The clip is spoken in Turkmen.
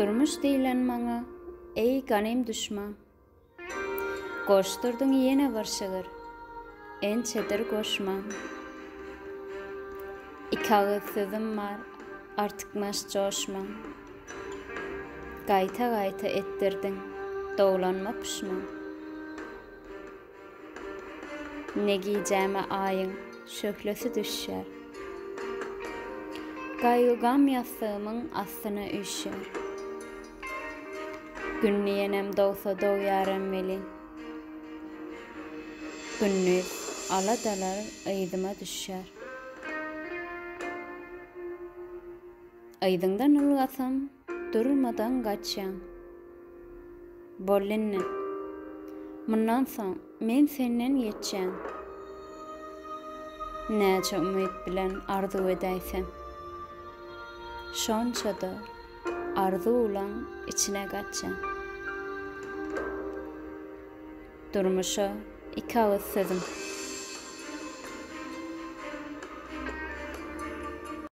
Durmuş diýlen maňa, eý ganym duşman. Goşdurdyň ýene bir şygyr, ençedir goşmaň. Iki agyz sözüm bar, artykmaç joşmaň. Gaýta-gaýta etdirdiň, doglanma puşman. Ne gijäme aýyň şöhlesi düşýär. Gaýgy-gam ýassygymyň astyna üýşýär. Gün diýenem dogsa dogýaram welin. Gündiz aladalar yzyma düşýär. Yzyňdan ylgasam durmadan gaçýaň. Boldy indi. Mundan soň men senden geçýän. Näçe umyt bilen arzuw edäýsem. Şonça-da arzuwlaň içine gaçýan. Durmuşa iki agyz sözüm.